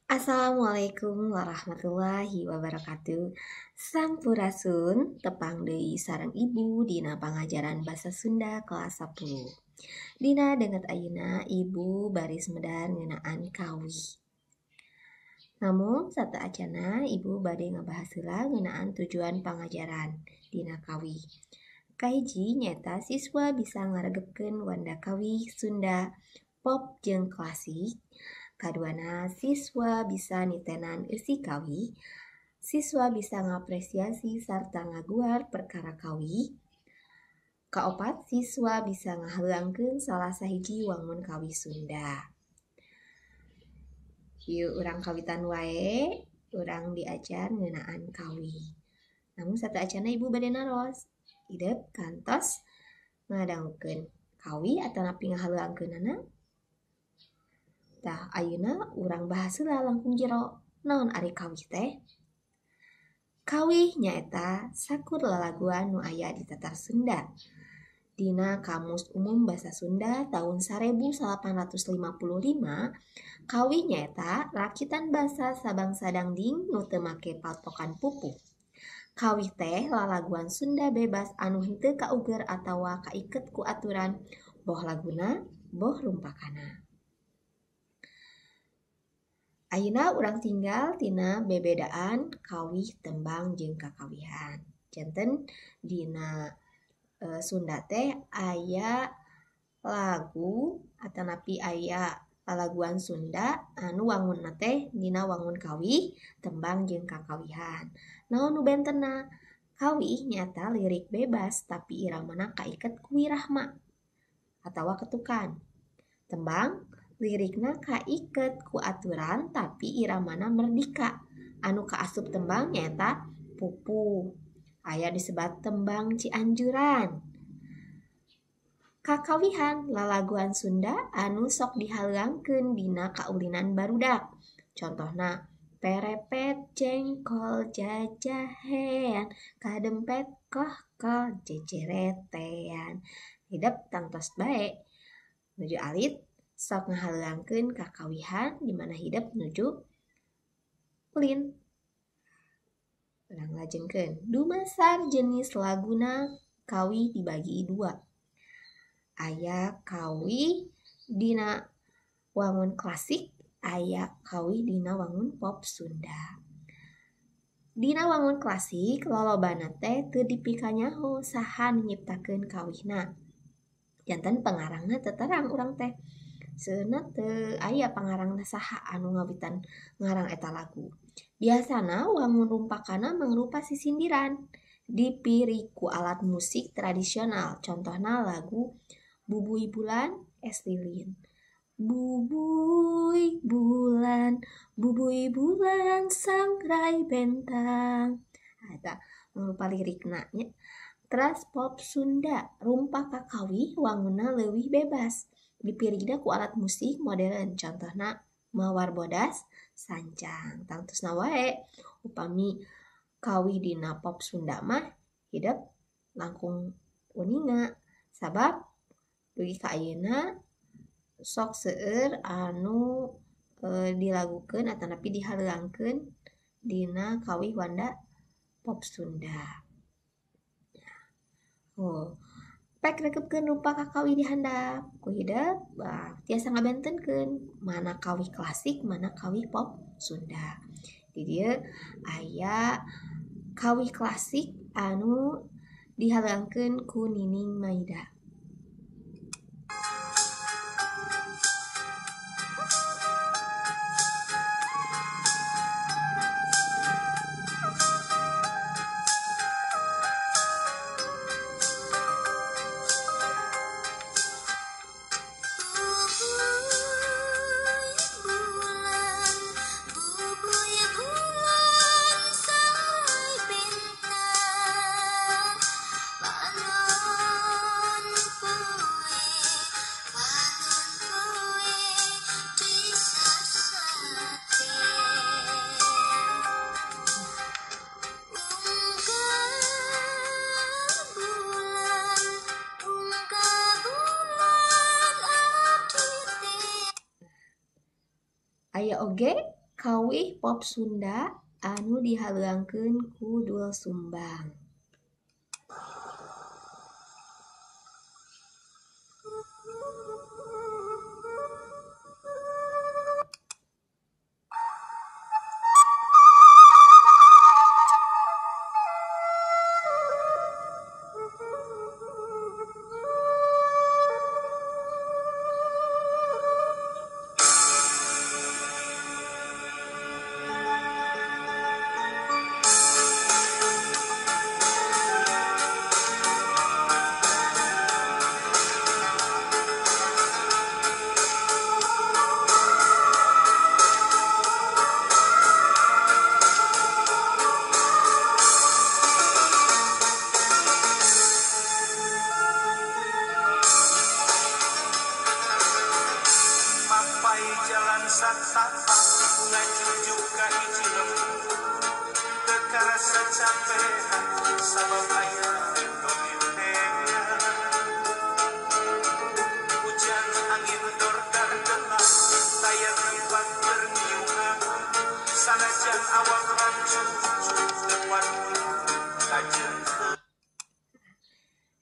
Assalamualaikum warahmatullahi wabarakatuh. Sampurasun, tepang deui sareng Ibu dina pangajaran Basa Sunda kelas 10. Dina danget ayeuna Ibu baris medar ngeunaan kawih. Namun sateuacana Ibu bade ngabahas heula ngeunaan tujuan pangajaran dina kawih. Kahiji nyaeta siswa bisa ngaregepkeun wanda kawih Sunda pop jeung klasik. Kaduana, siswa bisa nitenan eusi kawih. Siswa bisa ngapresiasi sarta ngaguar perkara kawih. Kaopat, siswa bisa ngahaleuangkeun salah sahiji wangun kawih Sunda. Yuk urang kawitan wae, urang diajar ngeunaan kawih. Namun sateuacana Ibu bade naros, idep kantos ngadangukeun kawih atanapi ngahaleuangkeunana? Tah ayeuna urang bahas heula langkung jero, naon ari kawih teh? Kawih nyaeta sakur lalaguan nu aya di Tatar Sunda. Dina Kamus Umum Basa Sunda tahun 1855, kawih nyaeta rakitan basa sabangsa dangding nu teu make patokan pupuh. Kawih teh lalaguan Sunda bebas anu henteu kauger atawa kaiket ku aturan, boh laguna, boh rumpakana. Ayeuna urang tinggal tina bebedaan kawih tembang jeung kakawihan. Janten dina Sunda teh aya lagu atanapi aya lalaguan Sunda anu wangunna teh dina wangun kawih tembang jeung kakawihan. Naon nu bentenna? Kawih nyaeta lirik bebas tapi iramana kaiket ku wirahma atawa ketukan. Tembang lirikna kaiket ku aturan tapi iramana merdika. Anu kaasup tembang nyaeta pupuh. Aya disebat tembang Cianjuran. Kakawihan lalaguan Sunda anu sok dihaleuangkeun dina kaulinan barudak. Contohna perepet jengkol jajahean kadempet kohkol ceceretean. Hidep tangtos bae. Nuju alit sok ngahaleuangkeun kakawihan di mana hidep nuju ulin. Urang lajengkeun. Dumasar jenis laguna kawih dibagi dua. Aya kawih dina wangun klasik, aya kawih dina wangun pop Sunda. Dina wangun klasik lolobana teh teu dipikanyaho saha nu nyiptakeun kawihna. Janten pengarangna teu terang urang teh. Seuneu teu aya pangarangna saha anu ngawitan ngarang eta lagu. Biasana wangun rumpakana mangrupa sisindiran dipiri ku alat musik tradisional, contohna lagu Bubuy Bulan Es Lilin. Bubuy bulan, bubuy bulan sangrai bentang. Eta mangrupa lirikna nya. Teras pop Sunda rumpak kakawih wangunna leuwih bebas. Dipirigna ku alat musik modern, contohna Mawar Bodas Sancang. Tangtusna wae upami kawih dina pop Sunda mah hidep langkung uninga sabab dugi ka ayeuna sok seueur anu dilagukeun atanapi dihaleuangkeun dina kawih wanda pop Sunda. Oh, pek rekepkeun rupa kakawih di handap ku hidep tiasa ngabentenkeun mana kawih klasik mana kawih pop Sunda. Di dieu aya kawih klasik anu dihaleuangkeun ku Nining Maida. Aya oge Kawih pop Sunda anu dihaleuangkeun ku Doel Sumbang.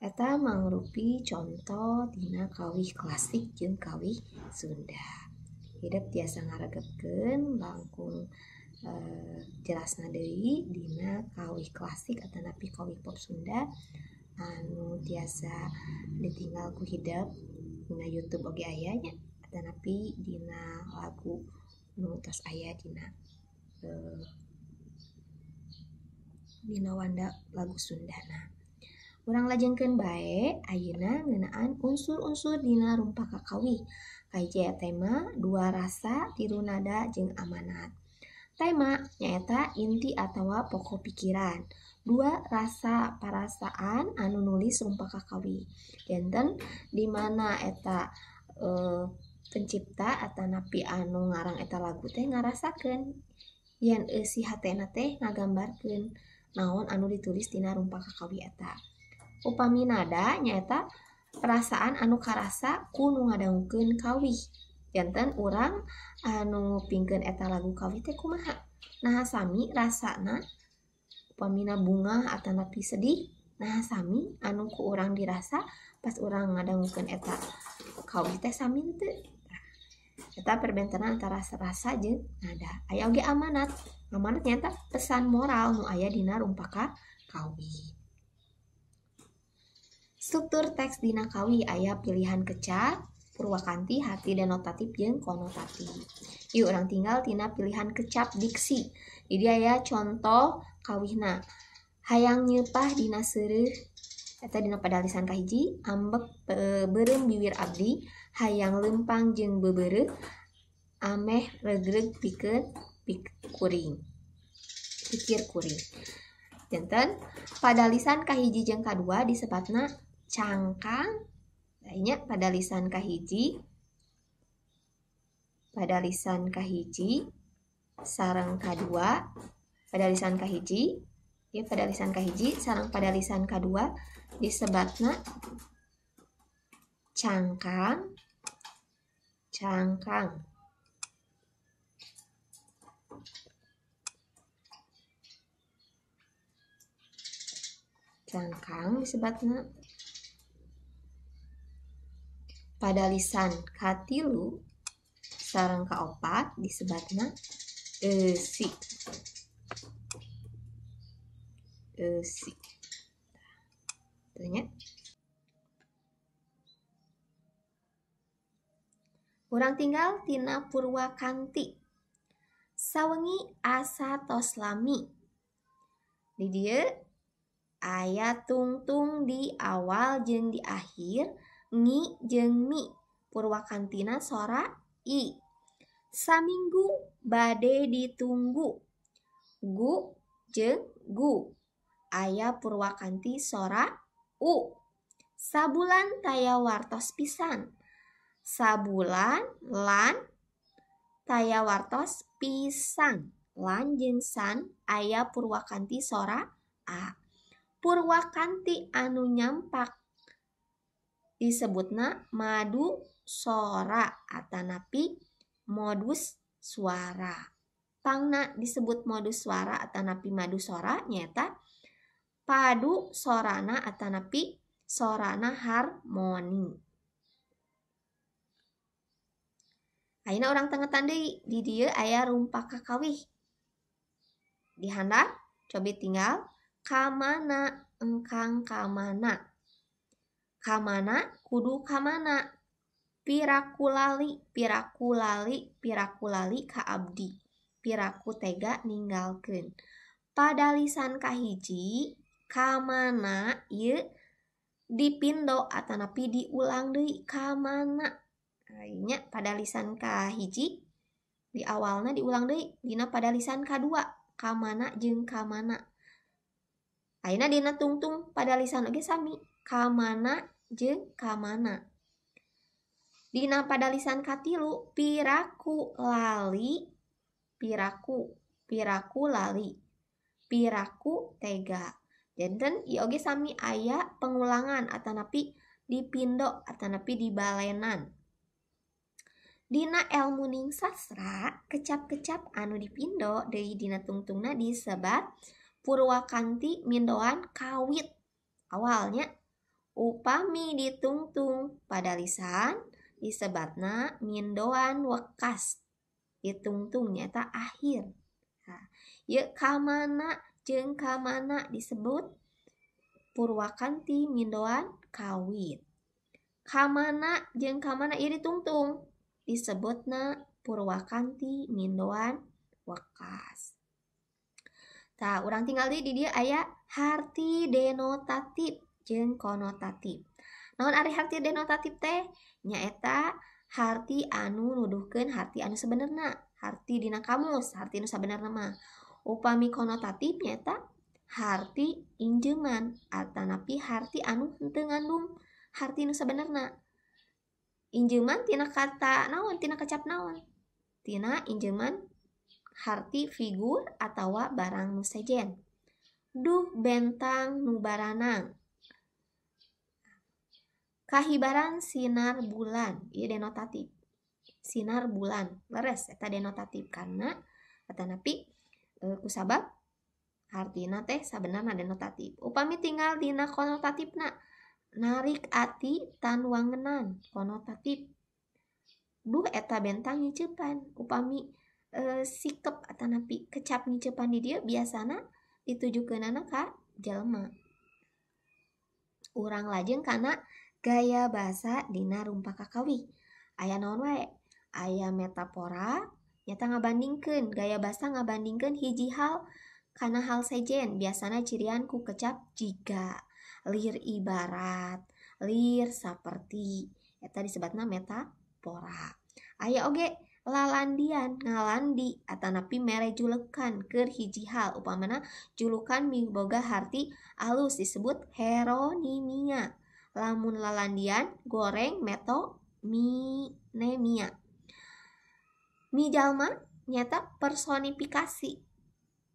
Eta mangrupi conto tina kawih klasik jeung kawih Sunda. Hidep tiasa ngaregepkeun langkung jelasna deui dina kawih klasik atanapi kawih pop Sunda anu tiasa ditinggal ku hidep dina YouTube oge aya nya atanapi dina lagu nu tos aya dina dina wanda lagu Sundana. Urang lajengkeun bae ayeuna ngeunaan unsur-unsur dina rumpaka kawih. Kahiji aya tema, dua rasa, tilu nada jeung amanat. Tema nyaeta inti atawa pokok pikiran. Dua rasa parasaan anu nulis rumpaka kawih. Janten di mana eta pencipta atanapi anu ngarang eta lagu teh ngarasakeun yen eusi hatena teh ngagambarkeun naon anu ditulis dina rumpaka kawih eta. Upami nada nyaeta perasaan anu karasa ku nu ngadangukeun kawih. Janten urang anu ngupingkeun eta lagu kawih teh kumaha? Naha sami rasana upamina bungah atanapi sedih, naha sami anu ku urang dirasa pas urang ngadangukeun eta kawih teh sami henteu. Eta perbentenan antara rasa jeung nada. Aya oge amanat. Amanat nyaeta pesan moral nu aya dina rumpaka kawih. Struktur teks dina kawih aya pilihan kecap, purwakanti, hati denotatif jeung konotatif. Ieu urang tinggal tina pilihan kecap diksi. Jadi aya contoh kawihna. Hayang nyeupah dina seureuh eta dina padalisan kahiji, ambek beureum biwir abdi, hayang leumpang jeung beubeureuh, ameh regreg pikeun kuring. Pikir kuring. Janten padalisan kahiji jeung kadua disebatna cangkang. Nya padalisan kahiji sareng kadua, padalisan kahiji ya padalisan kahiji sareng padalisan kadua disebatna cangkang. Cangkang. Cangkang disebatna. Padalisan katilu sareng kaopat disebatna eusi. Eusi. Teu nya. Urang tinggal tina purwakanti. Sawengi asa tos lami. Di dieu aya tungtung di awal jeung di akhir, ngi jeung mi. Purwakantina sora i. Saminggu bade ditunggu. Gu jeung gu. Aya purwakanti sora u. Sabulan taya wartos pisan. Sabulan lan taya wartos pisang. Lan jeung san aya purwakanti sora a. Purwakanti anu nyampak disebutna madu sora atanapi modus suara. Pangna disebut modus suara atanapi madu sora nyaeta padu sorana atanapi sorana harmoni. Ayeuna urang tengetan deui di dieu aya rumpak kakawih. Di handap cobi tinggal kamana engkang kamana. Kamana kudu kamana. Piraku lali, piraku lali, piraku lali ka abdi. Piraku tega ninggalkeun. Padalisan kahiji kamana ieu dipindo atanapi diulang deui kamana. Nya padalisan kahiji di awalna diulang deui dina padalisan kadua kamana jeung kamana. Ayeuna dina tungtung padalisan oge sami kamana jeung kamana. Dina padalisan katilu piraku lali piraku piraku lali piraku tega. Janten ieu oge sami aya pengulangan atanapi dipindo atanapi dibalenan. Dina elmu ning sastra kecap-kecap anu dipindo deui dina tungtungna disebat purwakanti mindoan kawit. Awalnya upami ditungtung padalisan disebatna mindoan wekas. Ditungtung nyata akhir. Nah, ieu kamana jeung kamana disebut purwakanti mindoan kawit. Kamana jeung kamana ieu ditungtung disebutna purwakanti mindoan wekas. Tah, urang tinggal di dieu aya harti denotatif jeung konotatif. Naon ari harti denotatif teh? Nyaeta harti anu nuduhkeun harti anu sabenerna, harti dina kamus, harti nu sabenerna mah. Upami konotatif nyaeta harti injeuman atanapi harti anu henteu ngandung harti nu sabenerna. Injeuman tina kata naon, tina kecap naon? Tina injeuman harti figur atawa barang nu sejen. Duh bentang nu baranang. Kahibaran sinar bulan, ieu denotatif. Sinar bulan, leres eta denotatif karena atanapi kusabab hartina teh sabenerna denotatif. Upami tinggal dina konotatifna, narik ati tan wangenan, konotatif. Duh eta bentang ngiceupan. Upami sikep atanapi kecap ngiceupan di dieu biasana ditujukeunana ka jalma. Urang lajeng kana gaya bahasa dina rumpak kakawih. Aya naon wae? Aya metafora nyata ngabandingkeun, gaya bahasa ngabandingkeun hiji hal kana hal sejen, biasana cirian ku kecap jiga, lir ibarat, lir saperti, eta disebutna metafora. Aya oge lalandian, ngalandi atanapi mere julukan keur hiji hal, upamana julukan miboga harti alus disebut heronimia. Lamun lalandian goreng metominemia. Mijalma nyata personifikasi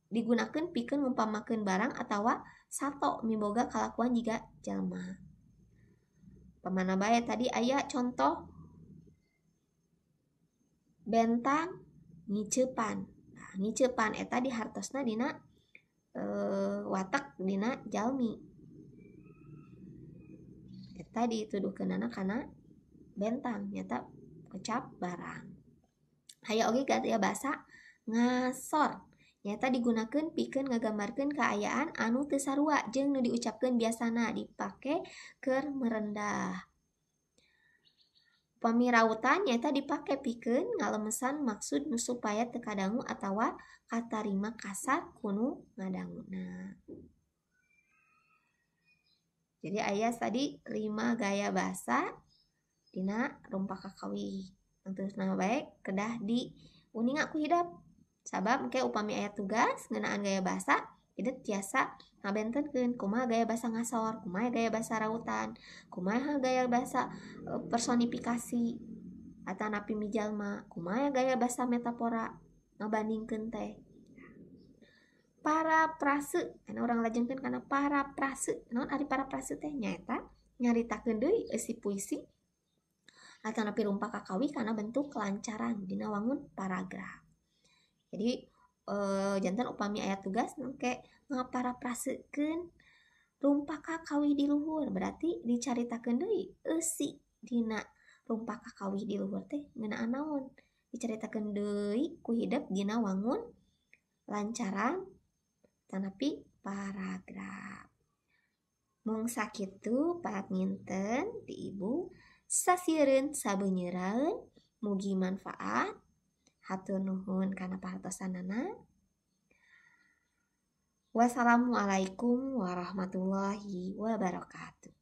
digunakeun pikeun ngumpamakeun barang atawa sato miboga kalakuan jiga jalma. Pamana bae tadi aya contoh bentang ngiceupan. Nah, ngiceupan eta dihartosna dina watak dina jalmi. Eta dituduhkeunana kana bentang nyata kecap barang. Aya oge gaya bahasa ngasor nyata digunakeun pikeun ngagambarkeun kaayaan anu teu sarua jeung nu diucapkeun biasana dipake keur merendah. Upami rautan nyata dipake pikeun ngalemesan maksud nu supaya teu kadangu atawa katarima kasar ku nu ngadanguna. Jadi aya tadi 5 gaya bahasa dina rumpak kakawih. Terus nama baik kedah di uninga ku hidap. Sabab engke upami aya tugas ngeunaan gaya bahasa ieu tiasa ngabentenkeun kumaha gaya bahasa ngasor, kumaha gaya bahasa rautan, kumaha gaya bahasa personifikasi atanapi mijalma, kumaha gaya bahasa metafora ngabandingkeun teh. Parafrase, anu urang lajengkeun kana parafrase. Naon ari parafrase teh? Nyaeta nyaritakeun deui eusi puisi atanapi rumpak kakawih kana bentuk kelancaran dina wangun paragraf. Jadi Janten upami aya tugas engke ngaparaprasekeun rumpaka kawih di luhur, berarti dicaritakeun deui eusi dina rumpaka kawih di luhur teh ngeunaan naon, dicaritakeun deui ku hidep dina wangun lancaran tanapi paragraf. Mung sakitu panginten ti ibu, sasieureun sabeunyeuraeun, mugi manfaat. Hatur nuhun kana pahartosanana. Wassalamualaikum warahmatullahi wabarakatuh.